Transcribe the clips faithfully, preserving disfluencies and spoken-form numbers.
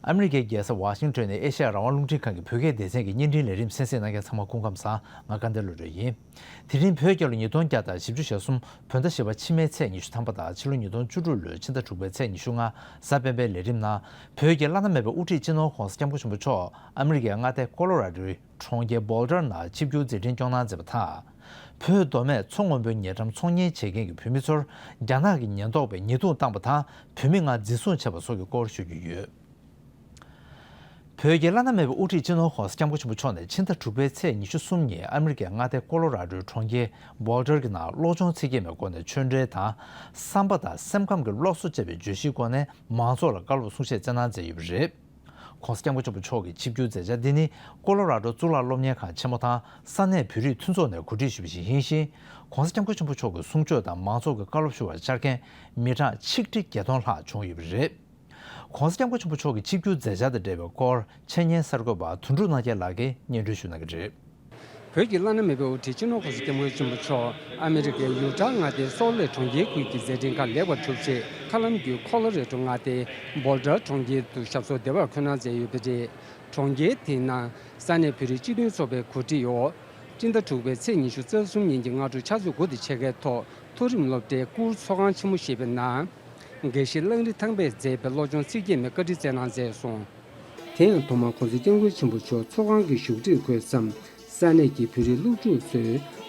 ཨ་མི་རི་ཀའི་རྒྱལ་ས་ཝ་ཤིང་ཊོན་ནས་ཨེ་ཤ་ཡ་རང་དབང་རླུང་འཕྲིན་ཁང་གི་བོད་སྐད་སྡེ་ཚན་གྱི་བརྙན་འཕྲིན་ལས་རིམ་གསན་གཟིགས་གནང་མཁན་ཚང་མ་སྐུ་ཁམས་བཟང་། ང་དགའ་ལྡན་བློ་གྲོས་ཡིན། དེ་རིང་བོད་རྒྱལ་ལོ་ཉིས་སྟོང་བརྒྱ་དང་བཞི་བཅུ་ཞེ་གསུམ་བོད་ཟླ་བཞི་པ་ཕྱི་མའི་ཚེས་ཉི་ཤུ་ཐམ་པ་དང་ཕྱི་ལོ་ཉིས་སྟོང་བཅུ་དྲུག་ལོའི་ཕྱི་ཟླ་དྲུག་པའི་ཚེས་ཉི་ཤུ་ལྔ་གཟའ་སྤེན་པའི་ལས་རིམ་ནང་བོད་ཀྱི་བླ་ན་མེད་པའི་དབུ་ཁྲིད་སྤྱི་ནོར་༸གོང་ས་༸སྐྱབས་མགོན་ཆེན་པོ་མཆོག་ཨ་མི་རི་ཀའི་མངའ་སྡེ་ཀོ་ལོ་ར་ཌོའི་གྲོང་ཁྱེར་བྷོལ་ཌར་ནང་ཆིབས་བསྒྱུར་མཛད་འཕྲིན་སྐྱོང་གནང་མཛད་པ་དང་། བོད་མདོ་སྨད་མཚོ་སྔོན་པོའི་ཉེ་འགྲམ་ཚོང་གཉེར་བྱེད་མཁན་གྱི་བོད་མི་ཚོར་རྒྱ་ནག་གི་ཉེན་རྟོག་པས་ཉེས་རྡུང་བཏང་བ་དང་བོད་མི་ལྔ་འཛིན་བཟུང་བྱས་པ་སོགས་ཀྱི་སྐོར་ཞུ་རྒྱུ་ཡོད། བོད་ཀྱི་བླ་ན་མེད་པའི་དབུ་ཁྲིད་སྤྱི་ནོར་༸གོང་ས་༸སྐྱབས་མགོན་ཆེན་པོ་མཆོག་ནས་ཕྱི་ཟླ་དྲུག་པའི་ཚེས་ཉི་ཤུ་གསུམ་ཉིན་ཨ་མི་རི་ཀའི་མངའ་སྡེ་ཀོ་ལོ་ར་ཌོའི་གྲོང་ཁྱེར་བྷོལ་ཌར་གྱི་ནང་བློ་སྦྱོང་ཚིག་བརྒྱད་མའི་སྒོ་ནས་ཆོས་འབྲེལ་དང་བསམ་པ་དང་སེམས་ཁམས་ཀྱི་སློབ་གསོ་བཅས་པའི་བརྗོད་གཞིའི་སྒོ་ནས་མང་ཚོགས་ལ་བཀའ་སློབ་གསུང་བཤད་སྩལ་གནང་མཛད་ཡོད་པ་རེད། ༸གོང་ས་༸སྐྱབས་མགོན་ཆེན་པོ་མཆོག་གི་ཆིབས་བསྒྱུར་མཛད་འཆར་འདི་ནི་ཀོ་ལོ་ར་ཌོ་གཙུག་ལག་སློབ་གཉེར་ཁང་ཆེན་མོ་དང་ས་གནས་བོད་རིགས་མཐུན་ཚོགས་ནས་གོ་སྒྲིག་ཞུས་པ་ཞིག་ཡིན་ཞིང་། ༸གོང་ས་༸སྐྱབས་མགོན་ཆེན་པོ་མཆོག་གི་གསུང་ཆོས་དང་མང་ཚོགས་ཀྱི་བཀའ་སློབ་ཞུ་བར་བཅར་མཁན་མི་གྲངས་ཆིག་ཁྲི་བརྒྱད་སྟོང་ལྷག་བྱུང་ཡོད་པ་རེད། ༸གོང་ས་༸སྐྱབས་མགོན་ཆེན་པོ་མཆོག་གི་ཆིབས་བསྒྱུར་མཛད་འཆར་དང་འབྲེལ་བའི་སྐོར་འཆད་ཉན་གསར་འགོད་པ་དོན་གྲུབ་རྣམ་རྒྱལ་ལགས་ཀྱིས་སྙན་སྒྲོན་ཞུ་གནང་གི་རེད། བོད་ཀྱི་བླ་ན་མེད་པའི་དབུ་ཁྲིད་སྤྱི་ནོར་༸གོང་ས་༸སྐྱབས་མགོན་ཆེན་པོ་མཆོག་ཨ་མི་རི་ཀའི་ཡུ་ཊ་མངའ་སྡེའི་སོལ་ལེ་གྲོང་ཁྱེར་ཁུལ་གྱི་མཛད་འཕྲིན་ཁག་ལེགས་པར་གྲུབ་རྗེས། མཁའ་ལམ་བརྒྱུད་ཁོ་ལོ་རེ་ཌོ་མངའ་སྡེའི་བྷོལ་ཌར་གྲོང་ཁྱེར་དུ་ཞབས་སོར་བདེ་བར་འཁོད་གནང་མཛད་ཡོད་པ་རེད། གྲོང་ཁྱེར་དེའི་ནང་ས་གནས་བོད་རིགས་སྤྱི་མཐུན་ཚོགས་པའི་གོ་སྒྲིག་འོག་སྤྱི་ཟླ་དྲུག་པའི་ཚེས་ཉི་ཤུ་རྩ་གསུམ་ཉིན་གྱི་སྔ་དྲོ་ཕྱག་ཚོད་དགུ་དང་ཕྱེད་ཀའི་ཐོག་མཐོ་རིམ་སློབ་གྲྭའི་གུར་ཚོགས་ཁང་ཆེན་མོ་ཞེས་པའི་ནང་། དགེ་བཤེས་གླང་རི་ཐང་པས་མཛད་པའི་བློ་སྦྱོང་ཚིག་བརྒྱད་མའི་བཀའ་དྲིན་སྩལ་གནང་མཛད་སོང་། དེ་ཡང་ཐོག་མར་༸གོང་ས་༸སྐྱབས་མགོན་ཆེན་པོ་མཆོག་ཚོགས་ཁང་གི་བཞུགས་ཁྲིར་འཁོད་མཚམས། ས་གནས་ཀྱི་བོད་རིགས་སློབ་ཕྲུག་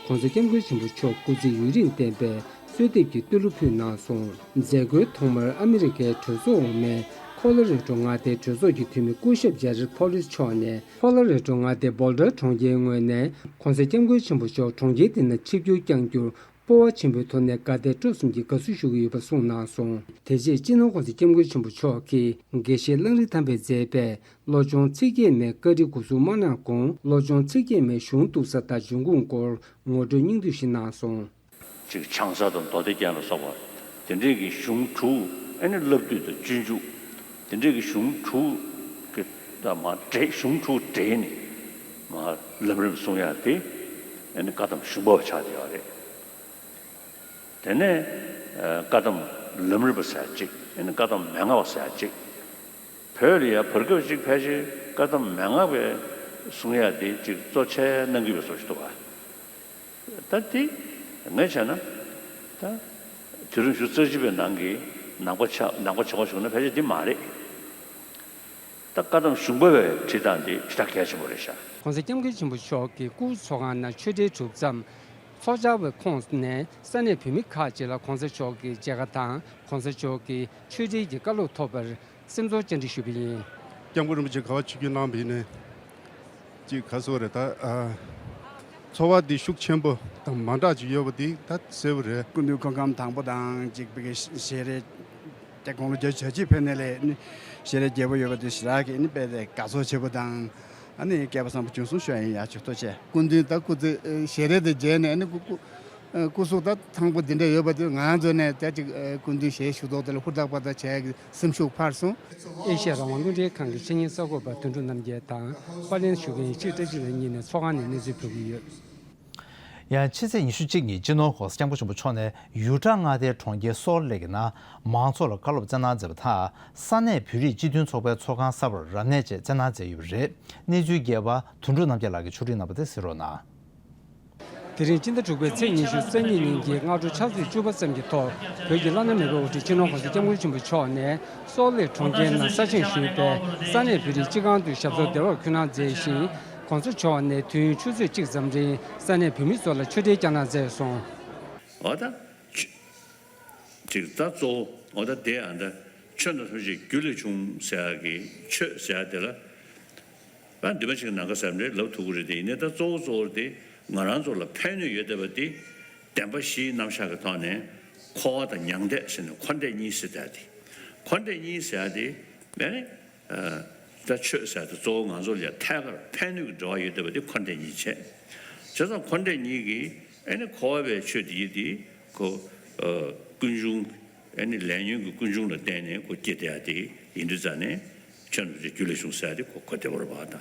ཚོས་༸གོང་ས་༸སྐྱབས་མགོན་ཆེན་པོ་མཆོག་སྐུ་ཚེ་ཡུན་རིང་བརྟན་པའི་གསོལ་འདེབས་ཀྱི་བསྟོད་གླུ་ཕུལ་གནང་སོང་། མཛད་སྒོའི་ཐོག་མར་ཨ་མི་རི་ཀའི་གྲོས་ཚོགས་འོག་མའི་ཁོ་ལོ་རེ་ཌོ་མངའ་སྡེའི་གྲོས་ཚོགས་ཀྱི་འཐུས་མི་སྐུ་ཞབས་ཇེ་རལ་ཕོ་ལིས་མཆོག་ནས་ཁོ་ལོ་རེ་ཌོ་མངའ་སྡེའི་བྷོལ་ཌར་གྲོང་ཁྱེར་ངོས་ནས་༸གོང་ས་༸སྐྱབས་མགོན་ཆེན་པོ་མཆོག་གྲོང་ཁྱེར་འདི་ནང་ཆིབས་བསྒྱུར་བསྐྱངས་རྒྱུར། སྤོབས་པ་ཆེན་པོའི་ཐོག་ནས་དགའ་དད་སྤྲོ་གསུམ་གྱིས་དགའ་བསུ་ཞུ་གི་ཡོད་པ་གསུངས་གནང་སོང་། དེ་རྗེས་སྤྱི་ནོར་༸གོང་ས་༸སྐྱབས་མགོན་ཆེན་པོ་མཆོག་གིས་དགེ་བཤེས་གླང་རི་ཐང་པས་མཛད་པའི་བློ་སྦྱོང་ཚིག་བརྒྱད་མའི་བཀའ་དྲིན་སྒོ་ཟུར་མ་གནང་གོང་། བློ་སྦྱོང་ཚིག་བརྒྱད་མའི་གཞུང་གཏུགས་ས་དང་འབྱུང་ཁུངས་སྐོར་ངོ་སྤྲོད་སྙིང་བསྡུས་ཤིག་གནང་སོང་། ཅིག་ཆང་ས་དང་མདོ་སྡེ་རྒྱན་ལ་སོགས་པ་དེ་འདྲས་ཀྱི་གཞུང་དྲུག་ཨ་ནི་བསླབ་བཏུས་དང་སྤྱོད་འཇུག་དེ་འདྲས་ཀྱི་གཞུང་དྲུག་གི་ད་མ་འདྲེས་གཞུང་དྲུག་འདྲེས་ནས་མ་ལམ་རིམ་གསུང་ཡ་དེ་ཨ་ནི་བཀའ་གདམས་གཞུང་པ་བ་ཆགས་བསྡད་ཡོད་རེད། དེ་ནས་ཨ་བཀའ་གདམས་ལམ་རིམ་པ་ཟེར་ཡ་གཅིག་ཨ་ནི་བཀའ་གདམས་མན་ངག་པ་ཟེར་ཡ་གཅིག་བོད་ལ་ཡ་བར་སྐབས་ཅིག་ཕལ་ཆེར་བཀའ་གདམས་མན་ངག་པའི་གསུང་ཡ་དེ་ཅིག་གཙོ་ཆེ་གནང་གི་ཡོད་པའི་བཟོ་ཞིག་འདུག་བ། ད་དེ་ངས་བྱས་ན་ད་དུས་རིམ་བཅུ་རྩ་གཅིག་པའི་ནང་གི་ནང་པ་ཆགས་ནང་པ་ཆགས་པ་བྱུང་ན་ཕལ་ཆེར་འདི་མ་རེད། ད་བཀའ་གདམས་གཞུང་པ་བའི་ཁྲིད་སྟངས་འདི་ཞེ་དྲག་གལ་ཆེན་པོ་རེད་ཤག ༸གོང་ས་༸སྐྱབས་མགོན་ཆེན་པོ་མཆོག་གི་སྐུ་ཚོགས་ཁང་ནང་ཆོས་འབྲེལ་གྲུབ་མཚམས། ཚོགས་བཅར་བའི་ཁོངས་ནས་ས་གནས་བོད་མི་ཁག་ཅིག་ལ་༸གོང་ས་མཆོག་གི་མཇལ་ཁ་དང་༸གོང་ས་མཆོག་གི་ཆོས་འབྲེལ་གྱི་བཀའ་སློབ་ཐོབ་པར་སེམས་ཚོར་བཅར་འདྲི་ཞུས་པ་ཡིན། ༸སྐྱབས་མགོན་རིན་པོ་ཆེ་ག་བ་ཆིབས་བསྒྱུར་གནང་བ་ཡིན་ནའི། ཅིག་ག་ཟེར་བ་རེད་ད། ཨ། ཚོར་བ་འདི་ཤུགས་ཆེན་པོ་དང་མ་འདྲ་ཅིག་ཡོད་པ་འདི་ད་གསལ་པོ་རེད། སྐུ་མདུན་སྐུ་ཁམས་དང་པོ་དང་ཅིག་བི་གའི་ཞལ་རས་ཀྱི་དགུང་ལོ་བརྒྱད་ཅུ་གྱ་གཅིག་ཕེབས་ནས་ལས་ནི་ཞལ་རས་རྒྱས་པོ་ཡོད་པ་འདི་ཞེ་དྲག་གི་ནི་དཔེ་དེ་དགའ་ཚོར་ཆེ་པོ་དང་། ཨ་ནི་སྐལ་པ་བཟང་པོ་བྱུང་སོང་ཞུ་ཡ་ཡིན། ཡ་ཆུ་ཐོག་ཆེ། སྐུ་མདུན་ད་སྐུ་ཚེ་ཞལ་རས་དེ་མཇལ་ནས་ཨ་ནི་སྐུ་སྐུ་སྐུ་གཟུགས་ད་ཐང་པོ་འདི་འདྲ་ཡོད་པ་དེ་ང་ཚོ་ནས་ད་ཅིག་སྐུ་མདུན་ཞལ་ཞུ་ཐོག་དེ་ལ་ཧུར་ཐག་པ་ད་བྱས་ཀྱི་སེམས་ཤུགས་འཕར་སོང་། ཨེ་ཤ་ཡ་རང་དབང་རླུང་འཕྲིན་ཁང་གི་འཆད་ཉན་གསར་འགོད་པ་དོན་གྲུབ་རྣམ་རྒྱལ་དང་པར་ལེན་ཞུ་མཁན་ཡེ་ཤེས་བཀྲ་ཤིས་ལགས་གཉིས་ནས་ཚོགས་ཁང་ནས་གནས་ཚུལ་ཕུལ་གྱི་ཡོད། ཡང་ཕྱི་ཚེས་ཉི་ཤུ་གཅིག་ཉིན་སྤྱི་ནོར་༸གོང་ས་༸སྐྱབས་མགོན་ཆེན་པོ་མཆོག་ནས་ཡུ་ཊ་མངའ་སྡེའི་གྲོང་ཁྱེར་སོལ་ལེ་གི་ནང་མང་ཚོགས་ལ་བཀའ་སློབ་སྩལ་གནང་མཛད་པ་དང་ས་གནས་བོད་རིགས་སྤྱི་མཐུན་ཚོགས་པའི་ཚོགས་ཁང་གསར་པར་རབ་གནས་བཅས་སྩལ་གནང་མཛད་ཡོད་པ་རེད། གནས་ཚུལ་རྒྱས་པ་དོན་གྲུབ་རྣམ་རྒྱལ་ལགས་ཀྱིས་ཕྱོགས་སྒྲིག་གནང་བ་དེ་གཟིགས་རོགས་གནང་། དེ་རིང་སྤྱི་ཟླ་དྲུག་པའི་ཚེས་ཉི་ཤུ་རྩ་གཉིས་ཉིན་གྱི་སྔ་དྲོ་ཕྱག་ཚོད་བཅུ་པ་ཙམ་གྱི་ཐོག་བོད་ཀྱི་བླ་ན་མེད་པའི་དབུ་ཁྲིད་སྤྱི་ནོར་༸གོང་ས་༸སྐྱབས་མགོན་ཆེན་པོ་མཆོག་ནས་སོལ་ལེ་གྲོང་ཁྱེར་ནང་གསར་བཞེངས་ཞུས་པའི་ས་གནས་བོད་རིགས་སྤྱི་ཁང་དུ་ཞབས་སོར་བདེ་བར་འཁོད་གནང་མཛད་ཅིང་། ༸གོང་ས་མཆོག་ནས་དུས་ཡུན་ཆུ་ཚོད་གཅིག་ཙམ་རིང་ས་གནས་བོད་མི་ཚོ་ལ་ཆོས་འབྲེལ་བསྐྱངས་གནང་མཛད་སོང་། འོ་ད། ཆོས། ཅིག་ད་གཙོ་བོ་འོ་ད་དེ་ཨ་ད་ཆོས་རྣམས་ཐམས་ཅད་རྒྱུ་ལས་བྱུང་ཟེར་ཡག་གི་ཆོས་ཟེར་ཡག་དེ་ལ། ད་འདུས་མ་བྱས་ཀྱི་ནམ་མཁའ་ཟེར་ནས་ལབ་ཐུབ་ཀྱི་རེད་དེ། ཡིན་ནའི་ད་གཙོ་བོ་གཙོ་བོ་དེ་ང་རང་ཚོ་ལ་ཕན་གནོད་ཡོད་བསྡད་པ་དེ་བདེན་པ་བཞིའི་རྣམ་གཞག་གི་ཐོག་ནས་འཁོར་བ་དང་མྱང་འདས་ཟེར་ནས་འཁོར་འདས་གཉིས་ཟེར་ཡག་དེ། འཁོར་འདས་གཉིས་ཟེར་ཡག་དེ་ཨ་ནི། ད་ཆོས་ཟེར་དེ་གཙོ་བོ་ང་ཚོ་ལ་ཐད་ཀར་ཕན་གནོད་ཀྱི་འབྲེལ་བ་ཡོད་བསྡད་པ་དེ་འཁོར་འདས་གཉིས་བྱས། བྱས་ཙང་འཁོར་འདས་གཉིས་ཀྱིས་ཨ་ནི་འཁོར་བ་པའི་ཆོས་དེ་ཡིན་དེ་ཁོ་ཀུན་འབྱུང་ཨ་ནི་ལས་ཉོན་གྱི་ཀུན་འབྱུང་ལ་བརྟེན་ནས་ཁོ་སྐྱེ་བསྡད་ཡ་དེ་ཡིན་དུས་ཙང་ནས་ཆོས་རྣམས་ཀྱི་རྒྱུ་ལས་བྱུང་ཟེར་ཡ་དེ་ཁོ་གོ་བདེ་བོ་རེད་པ་ད།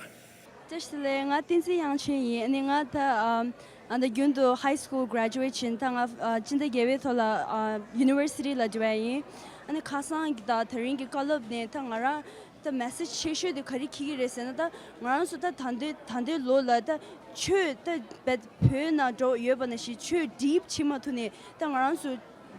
བཀྲ་ཤིས་བདེ་ལེགས། ང་བསྟན་འཛིན་དབྱངས་ཆོས་ཡིན། ཨ་ནི་ང་ད་ཨ་ཨ་ད་རྒྱུན་དུ་high school graduate བྱས་ནས་ད་ང་ཨ་སྤྱི་ཟླ་བརྒྱད་པའི་ཐོག་ལ་ཨ་university ལ་འགྲོ་ཡ་ཡིན། ཨ་ནི་ཁ་སང་གི་ད་དེ་རིང་གི་བཀའ་སློབ་ནས་ད་ང་རང་ ད་མེ་སེ་ཇི་ཆེ་ཤོས་དེ་ག་རེ་འཁྱེར་གྱི་རེད་ཟེར་ན། ད་ང་རང་ཚོ་ད་ད་ལྟའི་ད་ལྟའི་ལོ་ལ་ད་ཆོས་ད་བོད་ནང་འགྲོ་ཡོད་པ་ནང་བཞིན་ཆོས་འགྲིག་བྱེད་མ་ཐུབ་ནས། ད་ང་རང་ཚོ་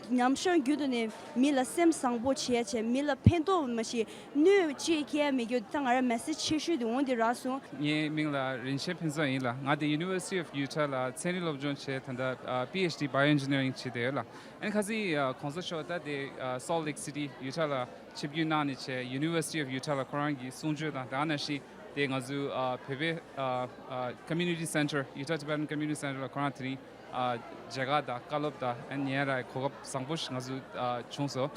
ཉམས་ཤོས་རྒྱུན་དུ་ནས་མི་ལ་སེམས་བཟང་པོ་བྱེད་ཡ་བྱས། མི་ལ་ཕན་ཐོགས་མ་གཏོགས་གནོད་ཅིག་སྐྱེལ་ཡ་མེད་རྒྱུ། ད་ང་རང་མེ་སེ་ཇི་ཆེ་ཤོས་དེ་འོང་དེ་རག་སོང་། ངའི་མིང་ལ་རིན་ཆེན་ཕུན་ཚོགས་ཡིན་ལ། ང་དེ་University of Utah ལ་ཚན་རིག་སློབ་སྦྱོང་བྱས། ད་ལྟ་ཨ་PhD Bioengineering བྱེད་བསྡད་ཡོད་ལ། ཨ་ནི་ཁ་སང་ཨ་གོང་ས་མཆོག་ད་དེ་ཨ་Salt Lake City Utah ལ་ཆིབས་བསྒྱུར་གནང་ནས་བྱས། University of Utah ལ་ཁོ་རང་གི་གསུང་ཆོས་དང་། དེ་ག་ནང་བཞིན་དེ་ང་ཚོའི་ཨ་བོད་པའི་ཨ་ཨ་Community Center, Utah Tibetan Community Center ལ་ཁོ་རང་དེ་རིང་ཨ་མཇལ་ཁ་དང་བཀའ་སློབ་དང་ཨ་ཉན་ཡ་ར་གོ་སྐབས་བཟང་པོ་ཞིག་ང་ཚོ་ཨ་བྱུང་སོང་།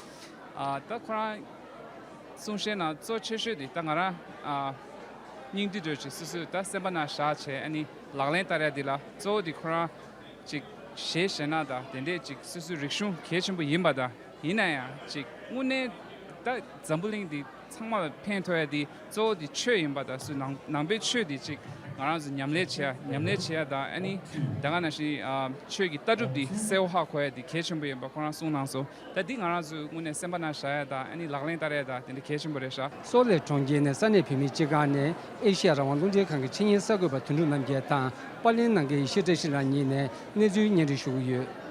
ཨ་ད་ཁོ་རང་གསུང་བཤད་ནང་གཙོ་ཆེ་ཤོས་དེ་ད་ང་རང་ཨ་སྙིང་བསྡུས་འདྲ་ཅིག་སོ་སོས་ད་སེམས་པ་ནང་བཞག་བྱས། ཨ་ནི་ལག་ལེན་བསྟར་ཡ་དེ་ལ་གཙོ་བོ་དེ་ཁོ་རང་ཅིག་གཞས་གཞས་སྣ་དང་དེ་འདྲས་ཅིག་སོ་སོའི་རིག་གཞུང་གལ་ཆེན་པོ་ཡིན་པ་དང་། ཡིན་ན་ཡང་ཅིག་དངོས་གནས་ད་འཛམ་བུ་གླིང་འདི་ཚང་མ་ལ་ཕན་ཐོགས་ཡ་དེ་གཙོ་བོ་དེ་ཆོས་ཡིན་པ་དང་། སོ་སོའི་ནང་ནང་པའི་ཆོས་དེ་ཅིག་ང་རང་ཚོ་ཉམས་ལེན་བྱེད་ཡ་ཉམས་ལེན་བྱེད་ཡ་དང་། ཨ་ནི་ད་ག་ནང་བཞིན་ཨ་ཆོས་ཀྱི་ལྟ་གྲུབ་དེ་གསལ་བོ་ཧ་གོ་ཡ་དེ་གལ་ཆེན་པོ་ཡིན་པ་ཁོ་རང་གསུངས་གནང་སོང་། ད་འདི་ང་རང་ཚོས་དངོས་གནས་སེམས་པ་ནང་བཞག་ཡ་དང་། ཨ་ནི་ལག་ལེན་བསྟར་ཡ་དང་དེ་འདྲ་གལ་ཆེན་པོ་རེད་ཤག། སོལ་ལེ་གྲོང་ཁྱེར་ནས་ས་གནས་བོད་མིའི་སྤྱི་ཁང་ནས་ཨེ་ཤི་ཡ་རང་དབང་རླུང་འཕྲིན་ཁང་གི་ཆིངས་ཡིག་གསར་འགོད་པ་དོན་གྲུབ་རྣམ་རྒྱལ་དང་། པར་ལེན་གནང་མཁན་ཡེ་ཤེས་བཀྲ་ཤིས་ལགས་གཉིས་ནས་གནས་ཚུལ་སྙན་སྒྲོན་ཞུ་གི་ཡོད།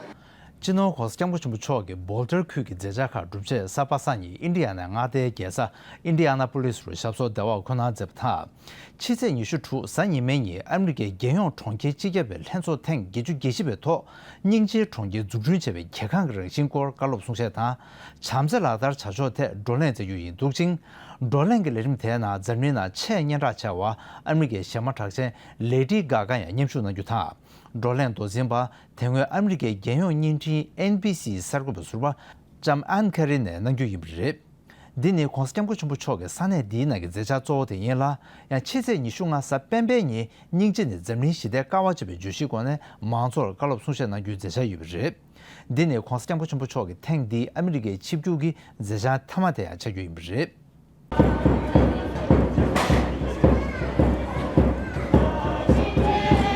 སྤྱི་ནོར་༸གོང་ས་༸སྐྱབས་མགོན་ཆེན་པོ་མཆོག་གི་སྦོལ་ཏར་ཁུལ་གྱི་མཛད་འཆར་ཁག་གྲུབ་རྗེས། གཟའ་པ་སངས་ཉིན་ཨིན་ཌི་ཡ་ནའི་མངའ་སྡེའི་རྒྱལ་ས་ཨིན་ཌི་ཡ་ན་པོ་ལིས་རུ་ཞབས་སོར་བདེ་བར་འཁོད་གནང་མཛད་པ་དང་། ཕྱི་ཚེས་ཉི་ཤུ་དྲུག་གཟའ་ཉི་མའི་ཉིན་ཨ་མི་རི་ཀའི་རྒྱལ་ཡོངས་གྲོང་ཁྱེར་སྤྱི་ཁྱབ་པའི་ལྷན་ཚོགས་ཐེངས་བརྒྱད་ཅུ་གྱ་བཞི་པའི་ཐོག་སྙིང་རྗེའི་གྲོང་ཁྱེར་འཛུགས་སྐྲུན་བྱས་པའི་གྱལ་ཁང་གི་རང་བཞིན་སྐོར་བཀའ་སློབ་གསུང་བཤད་དང་། བྱམས་བརྩེ་ལག་བསྟར་བྱ་ཕྱོགས་ཐད་བགྲོ་གླེང་མཛད་རྒྱུ་ཡིན་འདུག་ཅིང་། བགྲོ་གླེང་གི་ལས་རིམ་དེའི་ནང་འཛམ་གླིང་ནང་ཆེས་སྙན་གྲགས་ཆེ་བ་ཨ་མི་རི་ཀའི་གཞས་མ་གྲགས་ཅན་ལེ་ཌི་གྷ་གྷ་ཡང་མཉམ་ཞུགས་གནང་རྒྱུ་དང་། བགྲོ་གླེང་མདོ་འཛིན་པ་དེ་སྔོན་ཨ་མི་རི་ཀའི་རྒྱལ་ཡོངས་བརྙན་འཕྲིན་ཨེན་བྷི་སི་གསར་འགོད་པ་ཟུར་པ་ལྕམ་ཨན་ཁ་རི་ནས་གནང་རྒྱུ་ཡིན་པ་རེད། འདི་ནི་༸གོང་ས་༸སྐྱབས་མགོན་ཆེན་པོ་མཆོག་གི་ས་གནས་འདིའི་ནང་གི་མཛད་འཆར་གཙོ་བོ་དེ་ཡིན་ལ། ཡང་ཕྱི་ཚེས་ཉི་ཤུ་ལྔ་གཟའ་སྤེན་པའི་ཉིན་སྙིང་རྗེ་ནི་འཛམ་གླིང་ཞི་བདེའི་ཀ་བ་ཅེས་པའི་བརྗོད་གཞིའི་སྒོ་ནས་མང་ཚོགས་ལ་བཀའ་སློབ་གསུང་བཤད་གནང་རྒྱུའི་མཛད་འཆར་ཡོད་པ་རེད། འདི་ནི་༸གོང་ས་༸སྐྱབས་མགོན་ཆེན་པོ་མཆོག་གི་ཐེངས་འདིའི་ཨ་མི་རི་ཀའི་ཆིབས་བསྒྱུར་གྱི་མཛད་འཆར་མཐའ་མ་དེ་ཡང་ཆགས་རྒྱུ་ཡིན་པ་རེད།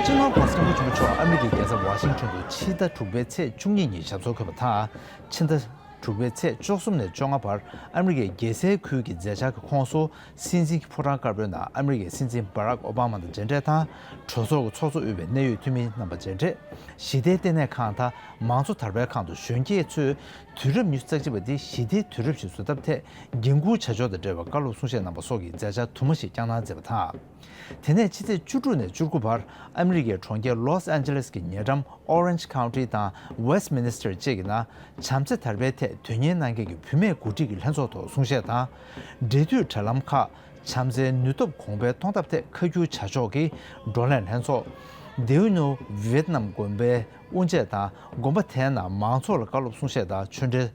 སྤྱི་ནོར་༸གོང་ས་༸སྐྱབས་མགོན་ཆེན་པོ་མཆོག་ཨ་མི་རི་ཀའི་རྒྱལ་ས་ཝ་ཤིང་ཊོན་དུ་ཕྱི་ཟླ་དྲུག་པའི་ཚེས་བཅུ་གཉིས་ཉིན་ཞབས་སོར་འཁོད་པ་དང་། ཕྱི་ཟླ་དྲུག་པའི་ཚེས་བཅུ་གསུམ་ནས་བཅོ་ལྔ་བར་ཨ་མི་རི་ཀའི་རྒྱལ་སའི་ཁུལ་གྱི་མཛད་འཆར་གྱི་ཁོངས་སུ། སྲིད་འཛིན་གྱི་ཕོ་བྲང་དཀར་པོའི་ནང་ཨ་མི་རི་ཀའི་སྲིད་འཛིན་བྷ་རག་ཨོ་བྷ་མ་དང་མཇལ་འཕྲད་དང་། གྲོས་ཚོགས་ཀྱི་ཚོགས་གཙོ་དབུས་པའི་གནད་ཡོད་འཐུས་མི་རྣམ་པ་མཇལ་འཕྲད། ཞི་བདེའི་ལྟེ་གནས་ཁང་དང་མང་གཙོ་དར་སྤེལ་ཁང་དུ་གཞོན་སྐྱེས་ཚོས་དུས་རབས་ཉི་ཤུ་རྩ་གཅིག་པ་འདི་ཞི་བདེའི་དུས་རབས་ཤིག་བཟོ་ཐབས་ཐད་འགན་འཁུར་བྱ་ཕྱོགས་དང་འབྲེལ་བའི་བཀའ་སློབ་གསུང་བཤད་གནང་པ་སོགས་ཀྱི་མཛད་འཆར་དུ་མ་ཞིག་བསྐྱངས་གནང་མཛད་པ་དང་། དེ་ནས་ཕྱི་ཚེས་བཅུ་དྲུག་ནས་བཅུ་དགུ་བར་ཨ་མི་རི་ཀའི་གྲོང་ཁྱེར་ལོས་ཨན་ཇེ་ལེས་ཀྱི་ཉེ་འགྲམ་ཨོ་རེན་ཇི་ཁའུན་ཊི་དང་ཝེ་སི་ཊི་མི་ནི་སི་ཊར་བཅས་ཀྱི་ནང་བྱམས་བརྩེ་དར་སྤེལ་ཐད་དོན་གཉེར་གནང་མཁན་གྱི་བུད་མེད་འགོ་ཁྲིད་ཀྱི་ལྷན་ཚོགས་ཐོག་གསུང་བཤད་དང་། འབྲེལ་མཐུད་དྲ་ལམ་ཁག་བྱམས་བརྩེའི་ནུས་སྟོབས་གོང་འཕེལ་གཏོང་ཐབས་ཐད་ཁ་བསྒྱུར་བྱ་ཕྱོགས་ཀྱི་བགྲོ་གླེང་ལྷན་ཚོགས། ལྡེའུ་ནུ་ཝེ་ཏི་ནམ་དགོན་པའི་དབུ་འབྱེད་དང་དགོན་པ་དེའི་ནང་མང་ཚོགས་ལ་བཀའ་སློབ་གསུང་བཤད་དང་ཆོས་འབྲེལ།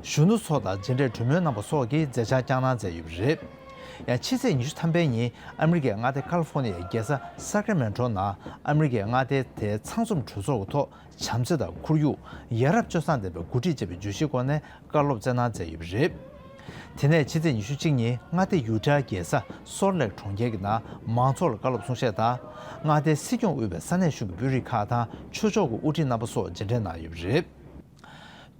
གཞོན་ནུ་ཚོ་དང་མཇལ་འཕྲད་གྲོས་མོལ་གནང་པ་སོགས་ཀྱི་མཛད་འཆར་བསྐྱངས་གནང་མཛད་ཡོད་པ་རེད། ཡང་ཕྱི་ཚེས་ཉི་ཤུ་ཐམ་པའི་ཉིན་ཨ་མི་རི་ཀའི་མངའ་སྡེ་ཀ་ལི་ཧྥོ་ནི་ཡའི་རྒྱལ་ས་སཱ་ཀ་ར་མེན་ཊོ་ནང་ཨ་མི་རི་ཀའི་མངའ་སྡེ་དེའི་ཚང་འཛོམས་གྲོས་ཚོགས་ཀྱི་ཐོག་བྱམས་བརྩེ་དང་ཁོར་ཡུག་ཡ་རབས་སྤྱོད་བཟང་ལྡན་པའི་འགོ་ཁྲིད་ཅེས་པའི་བརྗོད་གཞིའི་སྒོ་ནས་བཀའ་སློབ་སྩལ་གནང་མཛད་ཡོད་པ་རེད། དེ་ནས་ཕྱི་ཚེས་ཉི་ཤུ་གཅིག་ཉིན་མངའ་སྡེ་ཡུ་ཊ་རྒྱལ་ས་སོལ་ལེག་གྲོང་ཁྱེར་གྱི་ནང་མང་ཚོགས་ལ་བཀའ་སློབ་གསུང་བཤད་དང་། མངའ་སྡེའི་སྲིད་སྐྱོང་དབུས་པའི་ས་གནས་གཞུང་གི་དཔོན་རིགས་ཁག་དང་ཆོས་ཕྱོགས་ཀྱི་དབུ་ཁྲིད་རྣམ་པ་སོགས་མཇལ་འཕྲད་གནང་ཡོད་པ་རེད།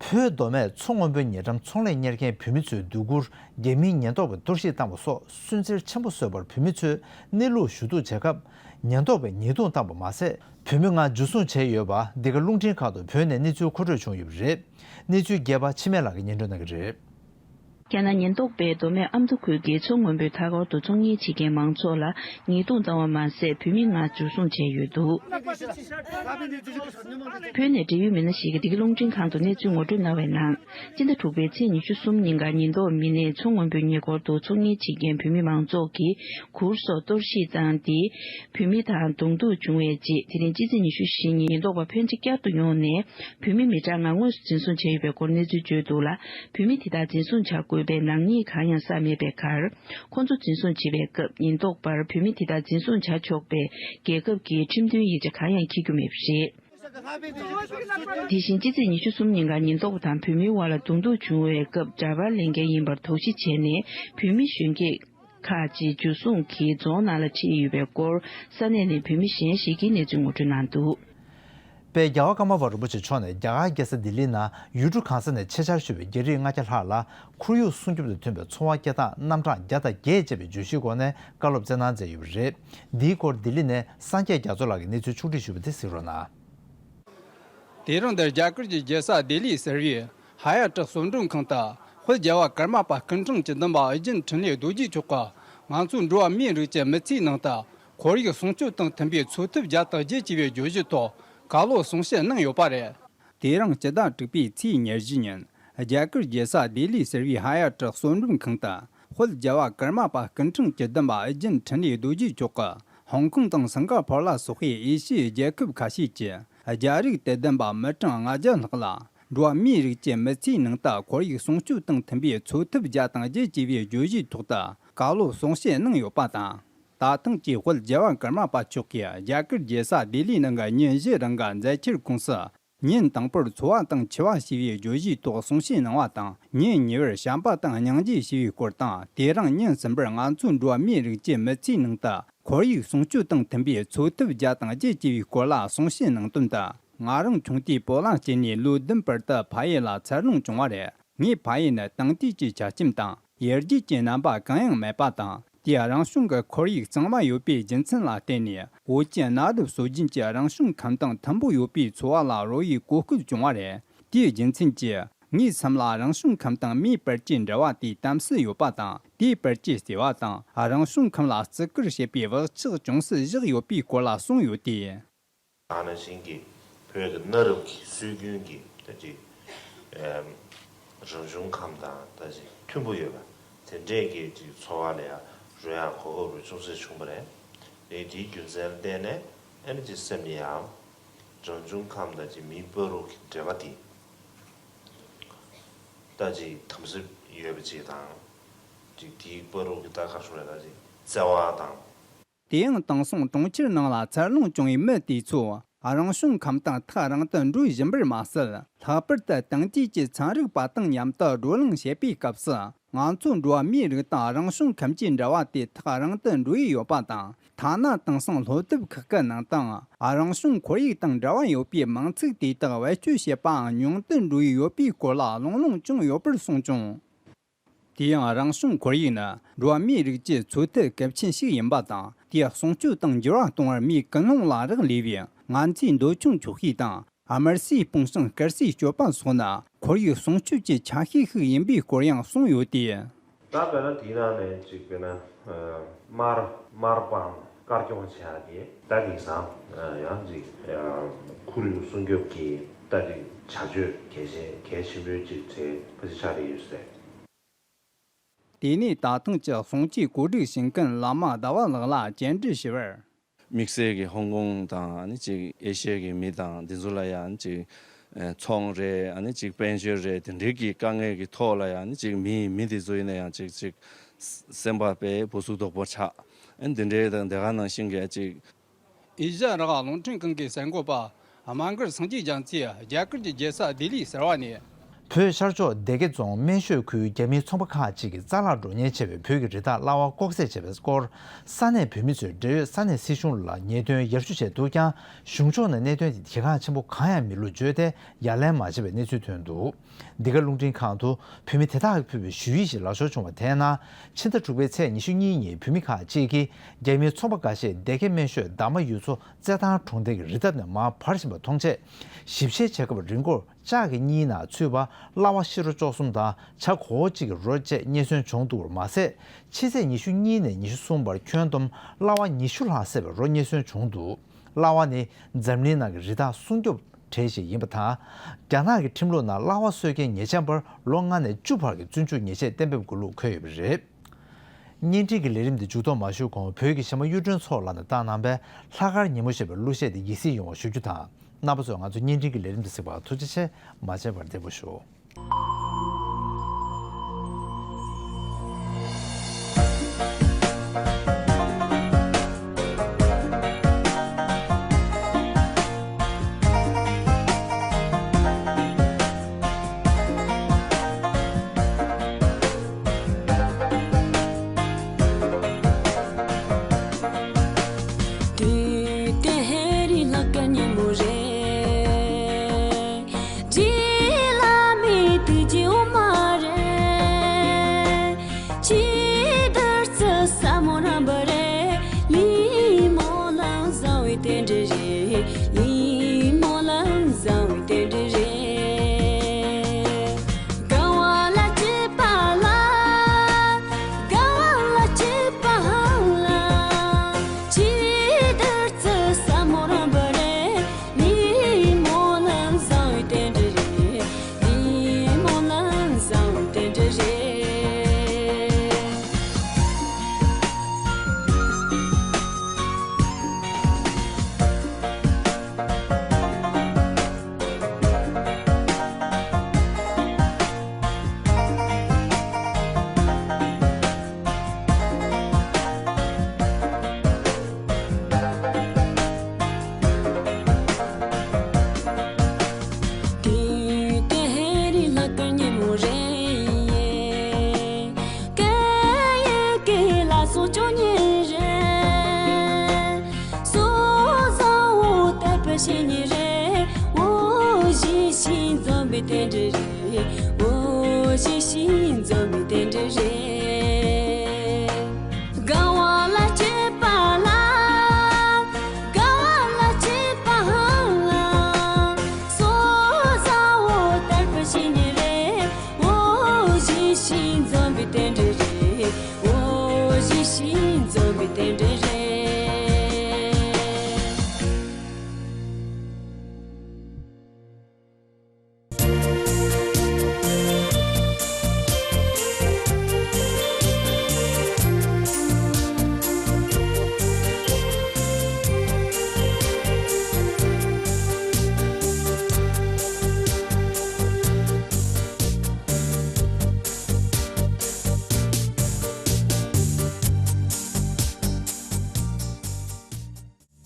བོད་མདོ་སྨད་མཚོ་སྔོན་པོའི་ཉེ་འགྲམ་ཚོང་ལས་གཉེར་མཁན་བུད་མེད་ཚོའི་སྡུག་གུར་རྒྱ་མིའི་ཉེན་རྟོག་པས་གཏོར་བཤིག་བཏང་བ་སོགས་སུན་གཙེར་ཆེན་པོ་བཟོས་པར་བུད་མེད་ཚོས་གནས་ལུགས་ཞུ་གཏུག་བྱེད་སྐབས་ཉེན་རྟོག་པས་ཉེས་རྡུང་བཏང་པ་མ་ཟད། བུད་མེད་ལྔ་འཇུ་བཟུང་བྱས་ཡོད་པ་འདི་ག་རླུང་འཕྲིན་ཁང་དུ་བོད་ནས་གནས་ཚུལ་མཁོ་སྤྲོད་བྱུང་ཡོད་པ་རེད། གནས་ཚུལ་རྒྱས་པ་འཆི་མེད་ལགས་ཀྱིས་སྙན་སྒྲོན་གནང་གི་རེད། རྒྱ་ནག་ཉེན་རྟོག་པས་མདོ་སྨད་ཨ་མདོ་ཁུལ་གྱི་མཚོ་སྔོན་པོའི་མཐའ་འཁོར་དུ་ཚོང་གཉེར་བྱེད་མཁན་མང་ཚོགས་ལ་ཉེས་རྡུང་བཏང་བ་མ་ཟད་བུད་མེད་ལྔ་འཇུ་བཟུང་བྱས་ཡོད་འདུག་བོད་ནས་འབྲེལ་ཡོད་མི་སྣ་ཞིག་གིས་འདི་ག་རླུང་འཕྲིན་ཁང་དུ་གནས་ཚུལ་ངོ་སྤྲོད་གནང་བའི་ནང་། སྤྱི་ཟླ་དྲུག་པའི་ཚེས་ཉི་ཤུ་གསུམ་ཉིན་ཀར་ཉེན་རྟོག་མི་སྣས་མཚོ་སྔོན་པོའི་ཉེ་འཁོར་དུ་ཚོང་གཉེར་བྱེད་མཁན་བུད་མེད་མང་ཚོགས་ཀྱི་གུར་སོགས་གཏོར་བཤིག་བཏང་སྟེ། བུད་མེད་དང་གདོང་ཐུག་བྱུང་བའི་རྗེས་དེ་རིང་སྤྱི་ཚེས་ཉི་ཤུ་བཞི་ཉིན་ཉེན་རྟོག་པ་ཕོན་ཆེ་བསྐྱར་དུ་ཡོང་ནས་བུད་མེད་མི་གྲངས་ལྔ་དངོས་སུ་འཛིན་བཟུང་བྱས་ཡོད་པའི་སྐོར་གནས་ཚུལ་བརྗོད་འདུག་ལ། བུད་མེད་དེ་དག་འཛིན་བཟུང་བྱ་དགོས་པའི་ནག་ཉེས་གང་ཡང་བསགས་མེད་པའི་ཁར། ཁོང་ཚོ་འཛིན་བཟུང་བྱེད་པའི་སྐབས་ཉེན་རྟོག་པར་བུད་མེད་དེ་དག་འཛིན་བཟུང་བྱ་ཆོག་པའི་རྒྱལ་ཁབ་ཀྱི་ཁྲིམས་མཐུན་ཡིག་ཆ་གང་ཡང་འཁྱེར་རྒྱུ་མེད་པ་རེད། དེ་བཞིན་སྤྱི་ཚེས་ཉི་ཤུ་གསུམ་ཉིན་ཀར་ཉེན་རྟོག་པ་དང་བུད་མེད་དབར་ལ་གདོང་ཐུག་བྱུང་བའི་སྐབས་འདྲ་པར་ལེན་མཁན་ཡིན་པར་དོགས་གཞི་བྱས་ནས་བུད་མེད་གཞོན་སྐྱེས་ཁག་ཅིག་འཇུ་བཟུང་གིས་རྫོང་ནང་ལ་ཁྲིད་ཡོད་པའི་སྐོར་ས་གནས་ནས་བུད་མེད་གཞན་ཞིག་གིས་གནས་ཚུལ་ངོ་སྤྲོད་གནང་འདུག་དཔལ་རྒྱལ་བ་ཀརྨ་པ་རིན་པོ་ཆེ་མཆོག་ནས་རྒྱ་གར་རྒྱལ་ས་ལྡི་ལི་ནང་ཡུལ་གྲུ་གང་ས་ནས་ཆེད་བཅར་ཞུས་པའི་རྒྱ་རིགས་ལྔ་བརྒྱ་ལྷག་ལ་ཁོར་ཡུག་སྲུང་སྐྱོབ་དང་མཐུན་པའི་འཚོ་བ་སྐྱེལ་སྟངས་རྣམ་གྲངས་བརྒྱ་དང་བརྒྱད་ཅེས་པའི་བརྗོད་གཞིའི་སྒོ་ནས་བཀའ་སློབ་སྩལ་གནང་མཛད་ཡོད་པ་རེད། འདིའི་སྐོར་ལྡི་ལི་ནས་སངས་རྒྱས་རྒྱ་མཚོ་ལགས་ཀྱིས་གནས་ཚུལ་ཕྱོགས་བསྒྲིགས་ཞུས་པ་དེ་གཟིགས་རོགས་གནང་། དེ་རིང་འདིར་རྒྱ་གར་གྱི་རྒྱལ་ས་ལྡི་ལིའི་གསར་བའི་ཧ་ཡ་ཏྲི་གསོལ་མགྲོན་ཁང་དུ་དཔལ་རྒྱལ་བ་ཀརྨ་པ་སྐུ་ཕྲེང་བཅུ་བདུན་པ་ཨོ་རྒྱན་འཕྲིན་ལས་རྡོ་རྗེ་མཆོག་གིས་ང་ཚོ་འགྲོ་བ་མིའི་རིགས་ཀྱི་མི་ཚེའི་ནང་དུ་ཁོར་ཡུག་སྲུང་སྐྱོབ་དང་མཐུན་པའི་འཚོ་ཐབས་བརྒྱ་དང་བརྒྱད་ཅེས་པའི་བརྗོད་གཞི་ཐོག་བཀའ་སློབ་གསུང་བཤད་གནང་ཡོད་པ་རེད། དེ་རིང་སྤྱི་ཟླ་དྲུག་པའི་ཚེས་ཉེར་བཞི་ཉིན་རྒྱ་གར་རྒྱལ་ས་ལྡི་ལིའི་གསར་བའི་ཧ་ཡ་ཏྲི་གསོལ་མགྲོན་ཁང་དུ་དཔལ་རྒྱལ་བ་ཀརྨ་པ་སྐུ་ཕྲེང་བཅུ་བདུན་པ་ཨོ་རྒྱན་འཕྲིན་ལས་རྡོ་རྗེ་མཆོག་གིས་ཧོང་ཀོང་དང་སིང་ག་ཕོར་ལ་སོགས་པའི་ཨེ་ཤི་ཡའི་རྒྱལ་ཁབ་ཁ་ཤས་ཀྱི་རྒྱ་རིགས་དད་ལྡན་པ་མི་གྲངས་ལྔ་བརྒྱ་ལྷག་ལ་འགྲོ་བ་མིའི་རིགས་ཀྱི་མི་ཚེའི་ནང་དུ་ཁོར་ཡུག་སྲུང་སྐྱོབ་དང་མཐུན་པའི་འཚོ་ཐབས་བརྒྱ་དང་བརྒྱད་ཅེས་པའི་བརྗོད་གཞིའི་ཐོག་ཏུ་བཀའ་སློབ་གསུང་བཤད་གནང་ཡོད་པ་དང་། ད་ཐེངས་ཀྱི་དཔལ་རྒྱལ་བ་ཀརྨ་པ་མཆོག་གིས་རྒྱ་གར་རྒྱལ་ས་ལྡི་ལི་ནང་གི་ཉིན་བཞི་རིང་གི་མཛད་འཆར་ཁོངས་སུ། ཉིན་དང་པོར་འཚོ་བ་དང་འཆི་བ་ཞེས་པའི་བརྗོད་གཞིའི་ཐོག་གསུང་བཤད་གནང་བ་དང་། ཉིན་གཉིས་པར་བྱམས་པ་དང་སྙིང་རྗེ་ཞེས་པའི་སྐོར་དང་། དེ་རིང་ཉིན་གསུམ་པར་ང་ཚོ་འགྲོ་བ་མིའི་རིགས་ཀྱི་མི་ཚེའི་ནང་དུ་ཁོར་ཡུག་སྲུང་སྐྱོབ་དང་མཐུན་པའི་འཚོ་ཐབས་བརྒྱ་དང་བརྒྱད་ཅེས་པའི་སྐོར་ལ་གསུང་བཤད་གནང་དོན་དུ། ང་རང་ཆུང་དུས་བོད་ལ་སྐྱེས་ནས་ལོ་བདུན་བར་དུ་ཕ་ཡུལ་ལ་འཚར་ལོངས་བྱུང་བ་རེད། ངའི་ཕ་ཡུལ་ནི་དེང་དུས་ཀྱི་ཆ་རྐྱེན་དང་། ཡར་རྒྱས་ཀྱི་རྣམ་པ་གང་ཡང་མེད་པ་དང་། དེའི་རང་བྱུང་གི་ཁོར་ཡུག་གཙང་མ་ཡོད་པའི་རྒྱུ་མཚན་ལ་བརྟེན་ནས། བོད་ཀྱི་གནའ་རབས་སྲོལ་རྒྱུན་གྱི་རང་བྱུང་ཁམས་དང་མཐུན་པོ་ཡོད་པའི་འཚོ་བ་ལ་རོལ་བའི་གོ་སྐབས་བྱུང་བ་རེད། དེའི་རྒྱུ་མཚན་གྱིས། ངའི་སེམས་ལ་རང་བྱུང་ཁམས་དང་མིའི་བར་གྱི་འབྲེལ་བ་དེ་དམ་སྲི་ཡོད་པ་དང་། དེའི་བར་གྱི་བརྩེ་བ་དང་། རང་བྱུང་ཁམས་ལ་བརྩི་བཀུར་བྱེད་པའི་བག་ཆགས་ཅུང་ཟད་བཞག་ཡོད་པའི་སྐོར་ལ་གསུངས་ཡོད་དེ། ད་ནང་བཞིན་གྱི་བོད་ཀྱི་གནའ་རབས་ཀྱི་སྲོལ་རྒྱུན་གྱི་ད་ཅིག་ཨེམ། རང་བྱུང་ཁམས་དང་ད་ཅིག་མཐུན་པོ་ཡོད་པ་དེ་འདྲས་ཀྱི་ཅིག་འཚོ་བ་ལ་ཡང་རོལ་ཡག་གོ་སྐབས་རུ་ཅུང་ཟད་བྱུང་བ་རེད། དེ་དེའི་རྒྱུ་མཚན་ལ་བརྟེན་ནས་ཨ་ནི་ཅིག་སེམས་ནི་ཡང་རང་བྱུང་ཁམས་དང་ཅིག་མིའི་བར་དུ་གི་འབྲེལ་བ་དེ་ད་ཅིག་དམ་སྲི་ཡོད་པ་ཅིག་དང་། ཅིག་དེའི་བར་དུ་གི་ད་ག་རེ་ཟེར་ད་ཅིག་བརྩེ་བ་དང་། དེ་ཡང་དེང་སང་གྲོང་ཁྱེར་ནང་ལ་འཚར་ལོངས་བྱུང་བའི་མི་དེ་ཚོ་རང་བྱུང་ཁམས་དང་ཐག་རིང་དུ་འགྲོ་བཞིན་པར་མ་ཟད། ལྷག་པར་དུ་དེང་དུས་ཀྱི་ཚན་རིག་པ་དང་མཉམ་དུ་བགྲོ་གླེང་བྱེད་པའི་སྐབས་སུ། ང་ཚོ་འགྲོ་བ་མིའི་རིགས་དང་རང་བྱུང་ཁམས་ཀྱི་འབྲེལ་བ་དེ་ཐག་རིང་དུ་འགྲོ་ཡི་ཡོད་པ་དང་། ཐ་ན་དེང་སང་སློབ་དེབ་ཁག་གི་ནང་དུའང་རང་བྱུང་ཁོར་ཡུག་དང་འབྲེལ་བ་ཡོད་པའི་མིང་ཚིག་དེ་དག་བེད་སྤྱོད་བྱེད་པའང་ཉུང་དུ་འགྲོ་ཡི་ཡོད་པའི་སྐོར་ལ་གླེང་སློང་བྱུང་ཡོད་པར་གསུངས་བྱུང་། དེ་ཡང་རང་བྱུང་ཁོར་ཡུག་ནི་འགྲོ་བ་མིའི་རིགས་ཀྱི་འཚོ་ཐབས་གལ་ཆེན་ཞིག་ཡིན་པ་དང་། དེ་སྲུང་སྐྱོབ་དང་འགྱུར་བ་གཏོང་བར་མིའི་ཀུན་སློང་ལ་རག་ལས་པའི་ང་ཚོའི་འདོད་ཆུང་ཆོག་ཤེས་དང་། དམར་སའི་སྤུངས་ཤིང་དཀར་སའི་སྤྱོད་པ་སོགས་ནི་ཁོར་ཡུག་སྲུང་སྐྱོབ་ཀྱི་ཆ་ཤས་ཤིག་ཡིན་པའི་སྐོར་ཡང་གསུངས་ཡོད་དེ། ད་དཔེར་ན་དེའི་ནང་ནས་ཅིག་དཔེར་ན་དམར་དམར་སྤང་དཀར་སྐྱོང་བྱེད་ཡག་དེ་ད་དེང་སང་ཡང་ཅིག་ཁོར་ཡུག་སྲུང་སྐྱོབ་ཀྱི་ད་ཅིག་བྱ་སྤྱོད་གལ་ཆེ་གལ་ཆེན་པོའི་ཅིག་གྲས་ཕལ་ཆེར་ཆགས་བསྡད་ཡོད་ཟེར། དེ་ནས་ད་ཐེངས་ཀྱི་གསུང་ཆོས་གོ་སྒྲིག་བྱེད་མཁན་བླ་མ་ཟླ་བ་ལགས་ལ་བཅར་འདྲི་ཞུས་པར། དམིགས་བསལ་གྱི་ཧོང་ཀོང་དང་ཨ་ནི་ཅིག་ཨེ་ཤི་ཡ་གི་མི་དང་འདི་ཚོ་ལ་ཡང་ཅིག་ཨེ་ཚོང་རེད། ཨ་ནི་ཅིག་དཔལ་འབྱོར་རེད། དེ་འདྲའི་གི་དཀའ་ངལ་གྱི་ཐོག་ལ་ཡང་ཨ་ནི་ཅིག་མི་མི་དེ་ཚོ་ཡིན་ན་ཡང་ཅིག་ཅིག་སེམས་པ་དཔེ་སྦུ་སུབ་དོག་པོ་ཆགས། ཨ་ནི་དེ་འདྲའི་དང་དེ་ག་ནང་བཞིན་གྱི་ཅིག་ཨེ་ཤ་ཡ་རང་དབང་རླུང་འཕྲིན་ཁང་གི་གསར་འགོད་པ་དམའ་འགར་སངས་རྒྱས་རྒྱ་མཚོས་རྒྱ་གར་གྱི་རྒྱལ་ས་ལྡི་ལི་ཟེར་བ་ནས། བོད་ཤར་ཕྱོགས་སྡེ་དགེ་རྫོང་སྨན་ཤོད་ཁུལ་རྒྱ་མིའི་ཚོང་པ་ཁག་ཅིག་གིས་རྩ་ལག་འགྲོ་ཉེན་ཆེ་བའི་བོད་ཀྱི་རི་དྭགས་གླ་བ་ལྐོག་བསད་བྱས་པའི་སྐོར། ས་གནས་བོད་མི་ཚོས་འབྲེལ་ཡོད་ས་གནས་སྲིད་གཞུང་ལ་ཉེས་དོན་ཡར་ཞུ་བྱས་འདུག་ཀྱང་། གཞུང་ཕྱོགས་ནས་གནད་དོན་དེ་གལ་འགངས་ཆེན་པོ་གང་ཡང་མིན་ལུགས་བརྗོད་དེ་ཡ་ལན་མ་བྱས་པའི་གནས་ཚུལ་ཐོན་འདུག་འདི་ག་རླུང་འཕྲིན་ཁང་དུ་བོད་མི་དེ་དག་གིས་ཕུལ་བའི་ཞུ་ཡིག་ཞིག་ལག་འབྱོར་བྱུང་བ་དེའི་ནང་། ཕྱི་ཟླ་དྲུག་པའི་ཚེས་ཉི་ཤུ་གཉིས་ཉིན་བོད་མི་ཁག་ཅིག་གིས་རྒྱ་མིའི་ཚོང་པ་འགའ་ཤས་སྡེ་དགེ་སྨན་ཤོད་འདབ་མ་ཡུལ་ཚོ་རྩེད་ཐང་གྲོང་རྡལ་གྱི་རི་འདབས་ནས་མར་བར་བཞིན་པ་མཐོང་རྗེས། ཞིབ་བཤེར་བྱེད་སྐབས་རི་མགོར་ལྕགས་ཀྱི་གཉིས་ནང་ཚུད་པ་གླ་བ་ཤི་རོ་བཅུ་གསུམ་དང་བྱ་གོ་བོ་གཅིག་གི་རོ་བཅས་རྙེད་སོན་བྱུང་འདུག་པར་མ་ཟད། ཕྱི་ཚེས་ཉི་ཤུ་གཉིས་ནས་ཉི་ཤུ་གསུམ་བར་ཁྱོན་བསྡོམས་གླ་བ་ཉི་ཤུ་ལྷག་བསད་པའི་རོ་རྙེད་སོན་བྱུང་འདུག་གླ་བ་ནི་འཛམ་གླིང་ནང་གི་རི་དྭགས་སྲུང་སྐྱོབ་གྲས་ཤིག་ཡིན་པ་དང་། རྒྱ་ནག་གི་ཁྲིམས་ལུགས་ནང་གླ་བ་གསོད་མཁན་ཉེས་ཅན་པར་ལོ་ལྔ་ནས་བཅུ་བར་གྱི་བཙོན་འཇུག་ཉེས་ཆད་གཏན་འབེབས་དགོས་ལུགས་འཁོད་ཡོད་པ་རེད། བརྙན་འཕྲིན་གྱི་ལས་རིམ་འདི་མཇུག་སྡོམ་མ་ཞུས་གོང་བོད་ཀྱི་གཞས་མ་གཡུ་སྒྲོན་མཚོ་ལགས་ནས་བཏང་གནང་པའི་ལྷག་དཀར་ཉིན་མོ་ཞེས་པའི་གླུ་གཞས་འདི་ཡིད་གཟིགས་ཡོང་བ་ཞུ་རྒྱུ་དང་། རྣམ་པ་ཚོས་ང་ཚོའི་བརྙན་འཕྲིན་གྱི་ལས་རིམ་འདི་གཟིགས་པར་ཐུགས་རྗེ་ཆེ། མ་བརྗེད་པར་བདེ་པོ་བཞུགས། དེ་དེ་ཧེ་རི་ལྷག་དཀར་ཉིན་མོ་རེད། པའི་རྟེན་འབྲེལ་རེད། འོ་ཞེས་ཤིང་འཛོམས་པའི་རྟེན་འབྲེལ་རེད།